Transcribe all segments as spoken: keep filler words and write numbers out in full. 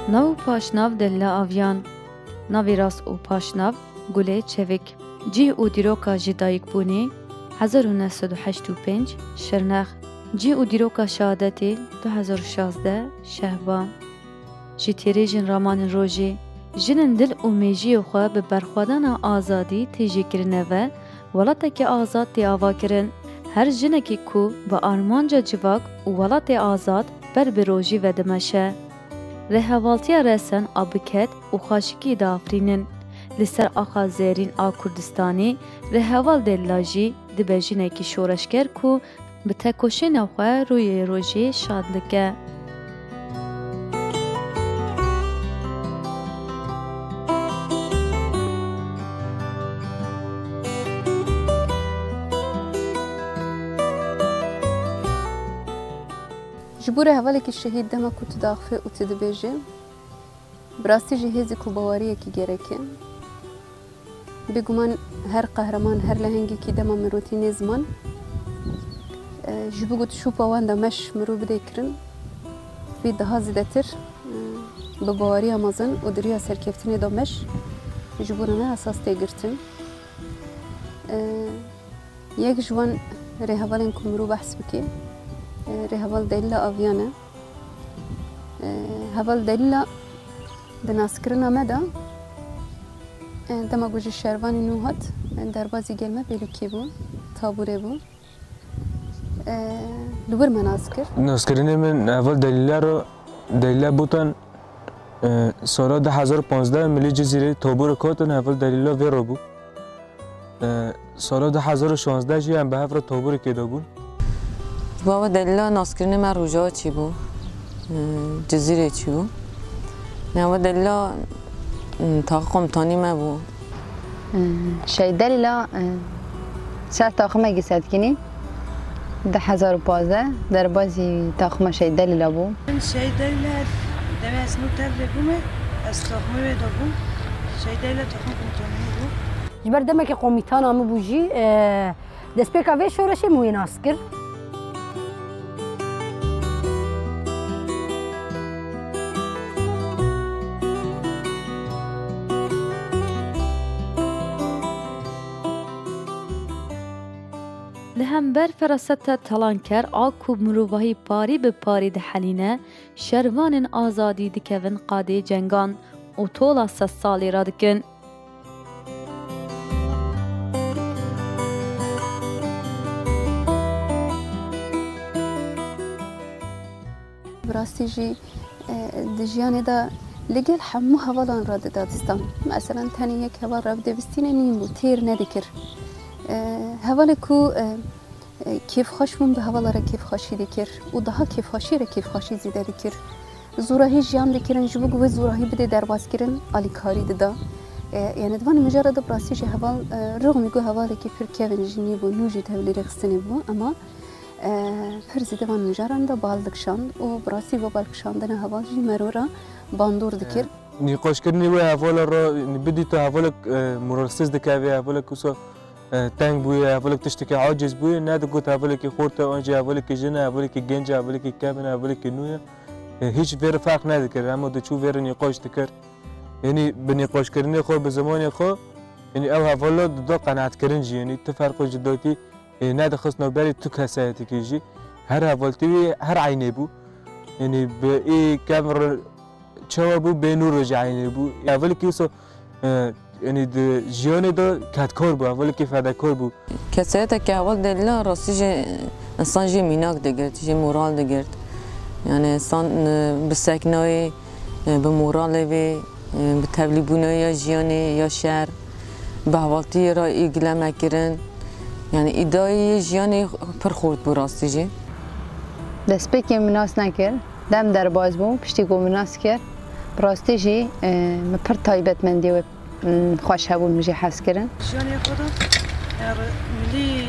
Nav û paşnav Delîla Avyan. Navê rast û paşnav Gulê Çevik. Cih û dîroka ji dayikbûnê: hezar û neh sed û heşt û pênc, Şirnex. Cih û dîroka şehadetê: du hezar û şazdeh, Şehba. Ji têrêjên ramanên rojê: Jinên dil û mêjiyê xwe bi berxwedana azadî tê jêkirine ve, welatekî azad tê avakirin. Her jinekî ku bi armanca civak û welatê azad ber bi rojî ve dimeşe. Rêhevaltiya resen a biket û xweşikî diafirînin. Li ser axa zêrîn a Kurdistanê, rêheval Delîla jî dibe jinekî şoreşger ku bi tekoşîna xwe rûyê rojê şad dike. Ji bo rêhevalekî şehîd dema ku tu diaxivî û tu dibêjî, bi rastî jî hêzek û baweriyekî gerek e. Bêguman her qehreman, her lehengekî dema mirotî nê ziman, e, ji bo ku di şûpa wan de meş mirov bide kirin, vê daha zêdetir, e, bi baweriya mezin û di riya serkeftinê de meş ji bo rêna esas tê girtin. E, Yek ji wan rêhevalên ku mirov behs bike, e, rêheval Delîla Avyan e. E, heval Delîla di naskirina me de, e, dema ku ji şervanê nû hat, e, derbazî gel me pêlûkê bû, tabûrê bû. E, li wir me nas kir. Naskirinê min heval Delîla re, Delîla Botan, e, sala du hezar û panzdeh milî Cizîrê tabûrek hatin, heval Delîla vê re bû. E, sala du hezar û şazdeh jî em bi hev re tabûrekê de bûn. Ji bo heval Delîla naskirinê me Rojava çêbû, e, Cizîrê çêbû. Heval Delîla, e, taxa komutanî me bû. E, Şehîd Delîla, e, ser taximekî serkinî du hezar û pazdeh derbazî taxima Şehîd Delîla bû. Şehîd Delîla demê ez nû tevlê bûme, ez taximê wê de bûm. Şehîd Delîla taxim komutanî bû. Ji ber demekê komîtana min bû jî, e, destpêka vê şoreşê min wê nas kir. Li hember feraseta talanker a ku mirovahî parî bi parî dihelîne, şervanên azadî dikevin qadê cengan û tola sed salî radikin. Bi rastî jî, e, di jiyanê de li gel hemû hevalan re dida distan. Meselen, tenê yek heval re bide bistîne nîn bû, têr nedikir. E, hevalê ku, e, e, kêfxweş bûn, bi hevala re kêfxweşî dikir û daha kêfxweşî re kêfxweşî zêde dikir. Zorahî jiyan dikirin, ji bo ku wê zorahî bidê derbazkirin, alîkarî dida. E, yani di van mijara de bi rastî jî heval, e, rixmî ku hevalekî pir kevin jî nîbû, nû jî tevlî rêxistinê bû, ema, e, pir zêde van mijaran de bal dikişand û bi rastî va balkişandina heval jî mero re bandor dikir. Nîqaşkirinê wê hevala re bidîta hevalek, e, moralsiz dikeve, hevalek wisa e, teng bûye, hevalek tiştekî aciz bûye, nedigot hevalekî xort e, an jî hevalekî jin e, hevalekî genc e, hevalekî kevin e, hevalekî nû ye. E, hîç vê re ferq nedikir, hema diçû vê re nîqaş dikir. Yanî bi nîqaşkirinê xwe, bi zimanê xwe, yanî ew hevala dida qenaetkirin jî, yanî tu ferqo ji datî, e, nedixist navberê tu keseyetekî jî. Her hevaltî wî her eynê bû. Yanî bi ê kevin re çawa bû, bê nû re jî eynê bû. Hevalekî wisa, e, yanî di jiyanê de kedkar bû, hevalekî fedekar bû. Kesayeteke heval Delîla rastî jî însan jê mînak digirt, jê moral digirt. Yani însan, e, bi seknayê, e, bi moralê vê, e, bi tevlîbûnayê ya jiyanê, ya şer, bi hevaltiyê re îgile me kirin. Yani îdayê jiyanê pir xurt bû rastî jî. Destpêkê min nas nekir. Dem derbaz bû, piştî ku min nas kir, bi rastî jî, e, min pir taybetmendiyê wê, mm, xweş hebûn, min jê hez kirin. Jiyanê xwe de, e, milî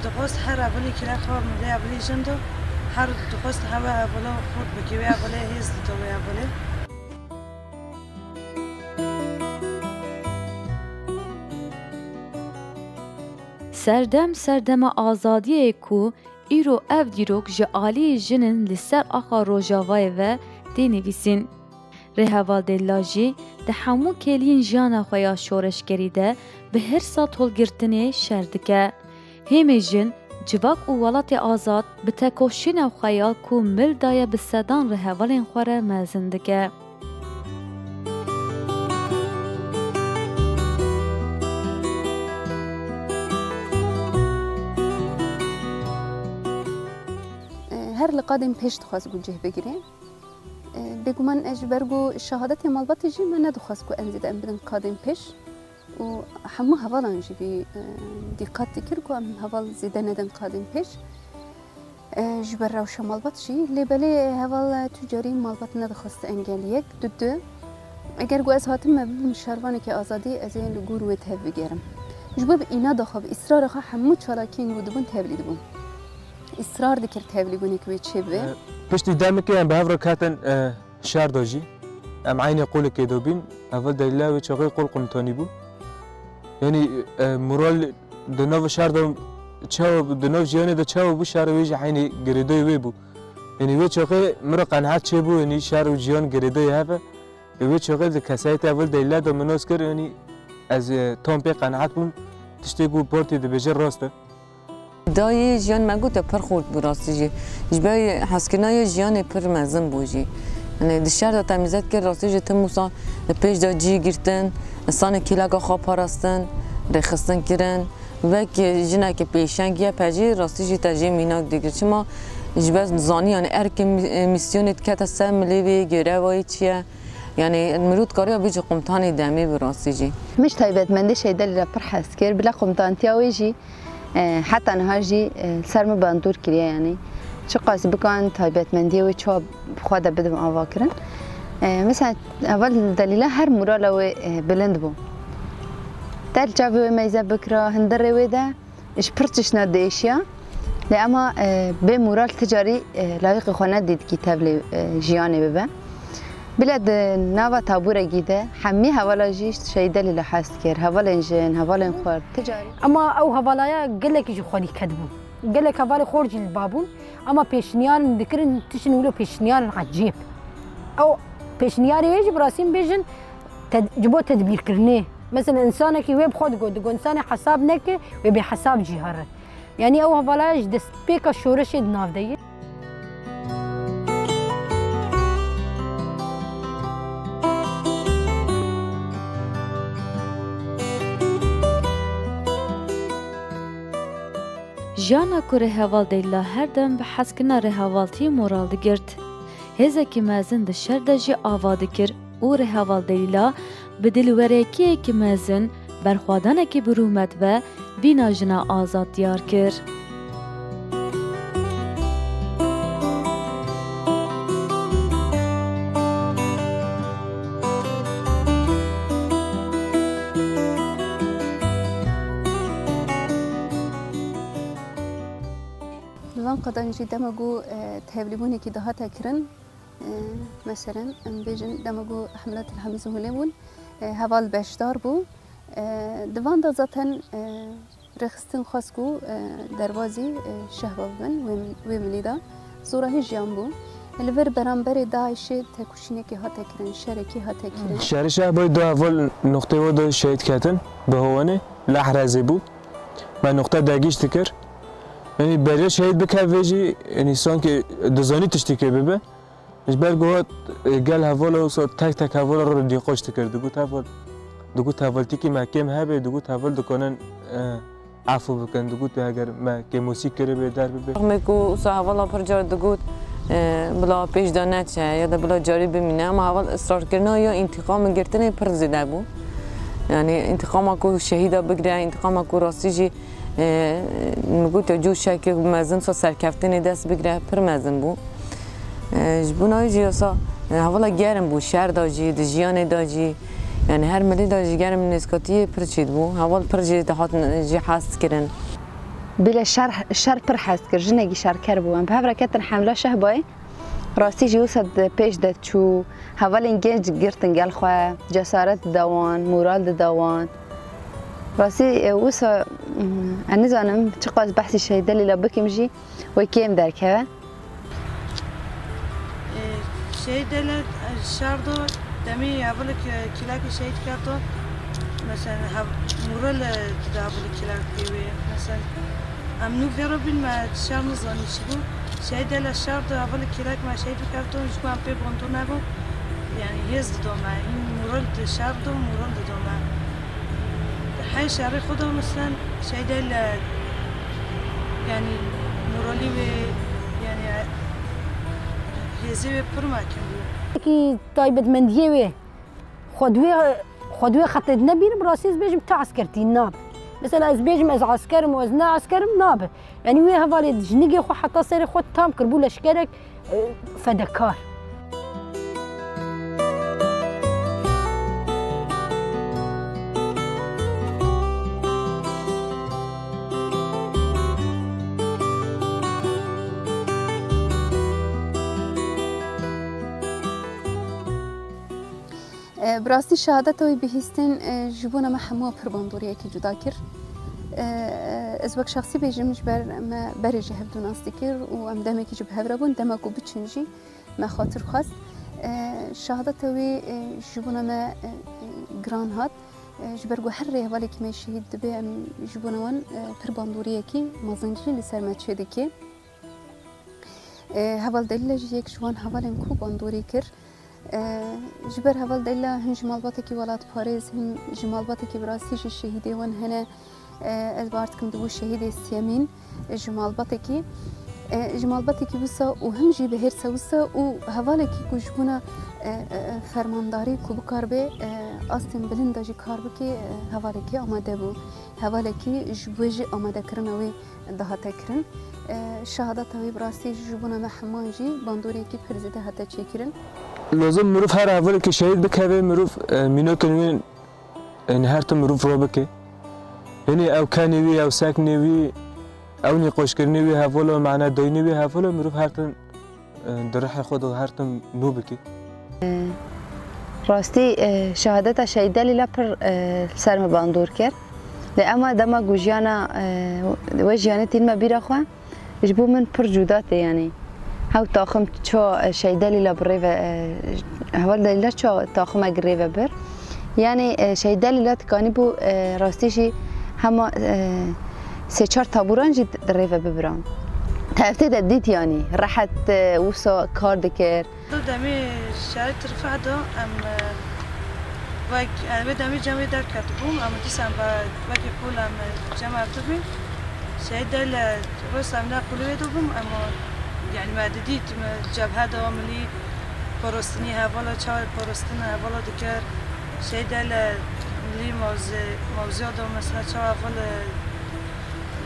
dixwest her hevalekî re xwe, milî hevalê jin de, her dixwest hewe hevala xurt bike, wê hevalê hêz dida wê hevalê. Serdem serdema azadiyê ye ku îro ev dîrok ji aliyê jinên li ser axa Rojavayê ve tê nivîsîn. Rêheval Delîla jî di hemû kêliyên jiyana xwe ya şoreşgerî de bi hirsa tolgirtinê şer dike. Hêmê jin, civak û welatê azad bi tekoşîna xwe ya ku mil daye bi sedan rêhevalên xwe re mezin dike. Her li qadên pêş dixwest ku cih bigire. Bêguman ez ji ber ku şehadetê malbatê jî me nedixwest ku em zêde em bidin qadên pêş. Û hemû hevalan jî vî, e, dîqat dikir ku em heval zêde nedin qadên pêş. E, ji ber rewşa malbat jî, lê belê heval tu carî malbat nedixwest engel yek, du du. Eger ku ez hatim me bibim şervanekî azadî, ez ê li gor wê tev bigerim. Ji bo bi înada xwe, bi îsrara xwe hemû çalakiyên ku dibûn tevlî dibûn. Îsrar dikir tevlîbûnek wê çêbibe. E, piştî demekê em bi hev re ketin, e, şer de jî. Em eynê qolekê de bîn. Heval Delîla wê çaxê qol qumtanî bû. Yanî, e, moral di nav şer de çawa bû, di nav jiyanê de çawa bû, şer wê jî eynî girêdayî wê bû. Yanî wê çaxê min re qenaet çêbû, yanî şer û jiyan girêdayî hev e. Ê wê çaxê di kesayetê heval Delîla de min nas kir, yanî ez, e, tam pê qenaet bûm, tiştê ku partî dibêje rast e. Dayê jiyan me gote pir xurt bû rastî jî. Ji ber hezkirina yê jiyanê pir mezin bû jî. Yanî di şer de temîzet kir, rastî jî tim wisa li pêş de cî girtin, insanê kêleka xwe parastin, rêxistin kirin. Wek jineke pêşeng ye pejî, rastî jî te jê mînak digir. Çima? Ji ber zanî, yanî erkê mî-, mîsyonê dikete ser milê wê, göreva wê çi ye? Yanî mirov dikariya bêje qumtanê demê bi rastî jî. Min ji taybetmendê Şehîd Delî re pir hez kir. Bila qumtantiya wê jî, e, heta niha jî, e, li ser min bandor kiriye yanî. Çiqas bikan taybetmendiyê wê çawa bi xwe de bidim avakirin. E, mesela heval Delîla her morala wê, e, bilind bû. Te li çavê wê meyze bikira, hundirê wê de ji pir tiştine diêşiya. Lê ema, e, bê moral ti carî, e, layiqê xwe nedî dikî tevlê, e, jiyanê bibe. Bile di nava taborekî de hemî hevala jî Şehîd Delîla hez dikir. Hevalên jin, hevalên xurt, ti carî. Ema ew hevalaya gelekî ji xwedî kedibûn. Gelek hevalê xort jî li ba bûn. Ema pêşniyarên dikirin, tiştin wilo pêşniyarên ecêb. Ew pêşniyarê wê jî bi rastî bêjin, ted-, ji bo tedbîrkirinê. Mesela, însanekî wê bi xwe digot, digot, însanê hesab neke, wê bê hesab cî here. Yanî ew hevalaya ji destpêka şoreşê di nav de ye. Jiyana ku rêheval Delîla her dem bi hezkirina rêhevaltiyê moral digirt. Hêzekî mezin di şer de jî ava dikir û rêheval Delîla bi dilwerekiyekî mezin, berxwedanekî bi rûmet ve bîna jina azad diyar kir. Di van qadan jî dema ku, e, tevlîbûnekî dihate kirin, e, meselen, em bêjin, dema ku Hemla Til Hemzûlê bûn, e, heval beşdar bû. E, di van de zaten, e, rêxistin xwest ku, e, derbazî, e, şehba bibin wê, wê milî de. Zorahî jiyan bû. Li vir beramberê DAIŞê tekoşînekî hate kirin, şerekî hate kirin. Şerê Şehbayê du heval noqtê we de şehîd ketin, bi Howanê, Lehrezê bû. Me noqte degîş dikir. Yanî beriya şehîd bike vê jî, yanî sankî dizanî tiştîkê bibe. Ji ber ku hat, e, gel hevala wisa tek tek hevala re nîqaş dikir. Digot heval, digot hevaltîkî me kêm hebe, digot heval dikanin, e, efû bikin. Digot eger me kêmosî kiribê derbibe. Rexmê ku wisa hevala pir car digot, e, bila pêş de neçe ya da bila carî bimîne, ama heval israrkirina ya întîqam girtinê pir zêde bû. Yanî întîqama ku şehîda bigire, întîqama ku rastî jî E, min got, cû şekê mezin sa serkeftinê dest bigire, pir mezin bû. E, ji bona wî jî wisa, e, hevala germ bû, şer de jî, di jiyanê de jî, yanî her milî de jî germ nêzkatiyê pir çêdibû. Heval pir jî dihatin jî hez kirin. Bile şer, şer pir hez kir, jinekî şerker bû. Em bi hev re ketin Hemla Şehbayê. Rastî jî wisa di pêş de çû, hevalên genc girtin gel xwe, cesaret dida wan, moral dida wan. Rastî, e, wisa, mm, ez nizanim çiqas behsî Şehîd Delîla bikim jî wê kêm derkeve. E, Şehîd Delîla, e, şer de Demê hevalek, e, kîlekê şehîd kefto, mesela, hev-, moral, e, dida hevalek kîlekê wê. Mesela, em nû vê re bîn, me şer nizanî çi bû. Şehîd hele şer de hevalek kîlek me şehîd bikefto, ji ku em pê bandor nebûn. Yani hêz dido me, hîn moral di şer de, moral dido me. Hey şerê xwe de, mesela, şehîd hele, yani moralî wê, yani hêzê wê pir mekin bû. Ki taybetmendiyê wê xwe di wê, xwe di wê xetê de nebînim, rastî ez bêjim te esker tî nabe. Mesela ez bêjim ez esker im û ez ne esker im nabe. Yani wê hevalê jinigê xwe heta serê xwe tam kir, bû leşkerek, e, fedekar. E, bi rastî şehadeta wî bihîstin, e, ji bona me hemû pir bandoriyekî cuda kir. E, ez wek şexsî bêjim, ji ber me berê ji hev du nas dikir û em demekî ji bi hev re bûn, dema ku biçin jî me xatir xwest. E, şehadeta wî, e, ji bona me, e, e, giran hat. E, ji ber ku her rê hevalekî me şehîd dibe, em ji bona wan, e, pir bandoriyekî mezin jî li ser me çêdike. E, heval Delîla jî yek ji wan hevalên ku bandorî kir. E, ji ber heval Delîla hin ji malbatekî welatparêz, hin ji malbatekî bi rastî jî şehîdê wan hene. E, ez bawer dikim dibû şehîdê siyemîn ji malbatekî. E, ji malbatekî wisa û him jî bi hêrsa wisa û hevalekî ku ji bona, e, e, fermandarî ku bikaribe, e, astên bilind de jî kar bike, e, hevalekî amade bû. Hevalekî ji bo jî amadekirina wê dihate kirin. E, şehadeta wî bi rastî ji bona me heman jî bandoriyekî pir zêde hate çêkirin. Lozim mirov her hevalekî şehîd bikeve, mirov, e, mînokên wê, e, her tim mirov ro bike. Hinî ew kenê wî, ew seknê wî, ew nîqoşkirinê wî hevolo, mane doynê wî hevolo, mirov her tim e, di rihê xwe de her tim nû bikî. E, rastî, e, şehadeta Şehîd Delîla pir, e, li ser min bandor kir. Lê ema dema ku jiyana, e, wê jiyanê tînime bîra xwe, ji bo min pir cuda tê, yanî. Hew taxim ço, e, Şehîd Delîla bi rê ve, e, heval Delîla ço taximek rê ve bir. Yanî, e, Şehîd Delîla dikanî bû, e, rastî jî hema, e, sê çar taburan jî di rê ve bibiran. Te ev tê de dît, yanî rehet, e, wisa kar dikir. Di demê şerê tirfeh de em, e, wek, e, wê demê cem wê derketibûm, em dîsa em ve wekî qûl em, e, cem ev dibîn. Şehîd Delîla, e, rost em ne qûlê wê dibûm, em, e, yanî me didît, me cebhe de milî parastinî hevala, çawa parastina hevala dikir. Şehîd Delîla, e, milî mawze-, mawziya de mesela çawa heval, e,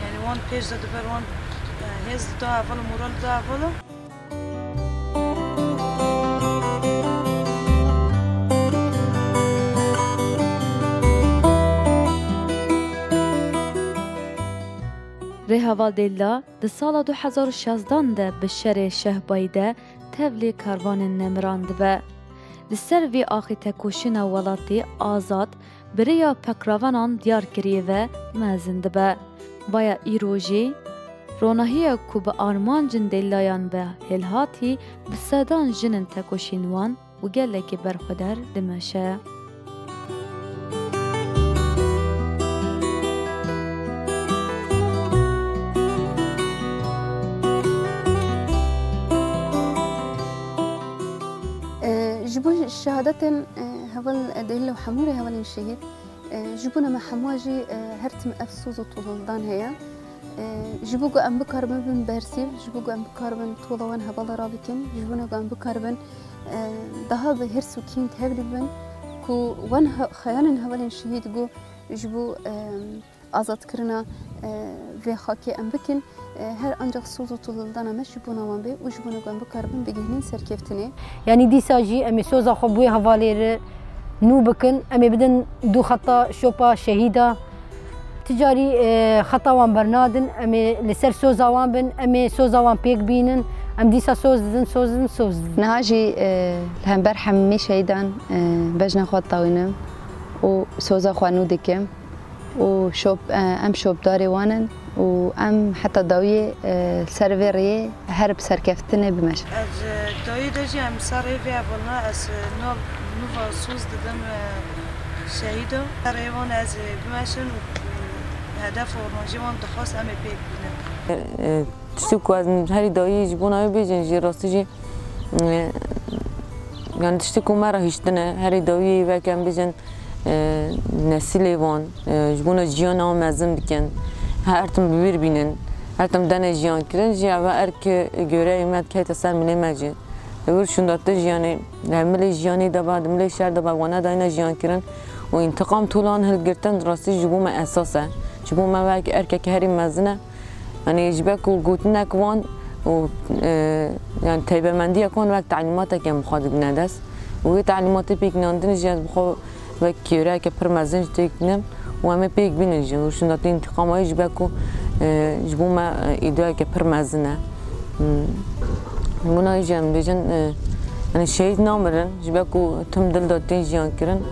yanî wan pêş de diber, wan, e, hêz dida heval, moral dida hevala. Rêheval Delîla di sala du hezar û şazdan de bi şerê Şehbayî de tevlî karvanên nemiran dibe. Li ser vî axî tekoşîna welatî azad bi rêya pekravenan diyar kiriye ve mezin dibe. Vaya îro jî ronahiya ku bi armancên Delîlayan ve hêlhatî bi sedan jinên tekoşîn wan û gelekî berxwedar dimeşe. E, ji bo şehadetên, e, heval Delîla û hemû rêhevalên şehîd, e, ji bona me hemû jî, e, her tim ev soz û tolildan heye. E, ji bo ku em bikaribin bin bersîv, ji bo ku em bikaribin tola wan hevala rabikin, ji bo ku em bikaribin, e, daha bi hirs û kîn tevlî bin, ku wan he-, xeyalên hevalên şehîd ku ji bo, e, azadkirina, e, vê xakê em bikin, e, her ancak soz û tolildana me ji bona wan bê û ji bona ku em bikaribin bigihînin serkeftinê. Yanî dîsa jî em ê soza xwe bi wê hevalê re nû bikin, em ê bidin du xeta şopa şehîda. Ti carî, e, xeta wan bernadin, em ê li ser soza wan bin, em ê soza wan pêk bînin. Em dîsa soz didin, soz didin, soz didin. Niha jî, e, li hember hemî şehîdan, e, bejna xwe ditewînim û soza xwe nû dikim û şop, e, em şopdarê wan in. û em heta dawiyê, e, ser vê rêyê her bi serkeftinê bimeşin. Ez, e, dawî de jî em ser rê vê hevalna ez, e, nav, nûva soz didim, e, şehîda. Ser rê wan ez, e, bimeşin û, e, hedef û armancê wan dixwast em ê pêk bînin. E, tiştê ku ez herî dawî ji bona wê bêjin jî rastî jî, e, yani tiştê ku me re hiştine, herî dawiyê wek em bêjin, e, nesîlê wan, e, ji bona jiyana wan mezin bikin. Her tim bi wîr bînin, her tim dene jiyan kirin jî ev erk, e, göreya me dikeyte ser milê me jî. Li wir şûndatir jiyanê, li milê jiyanê de ba, di milê şer de ba, wana dayne jiyan kirin û întiqam tolan hilgirtin rastî ji bo me esas e. Ji bo me wek erkeke herî mezin e. Yanî ji ber ku gotinek wan û, e, yani taybemendiyek wan wek telîmateke em bi xwe digine dest. Û wê telîmatê pêk nandin jî ez bi xwe wek kêreke pir mezin jî têk dinim û em ê pêk bînin jî. Û şûndatê întiqama wê ji ber ku, e, ji bo me, e, îdiayeke pir mezin e. Hmm. Bûna jî em bêjin, e, yani şehîd namirin, ji ber ku tim dil de tên jiyan kirin.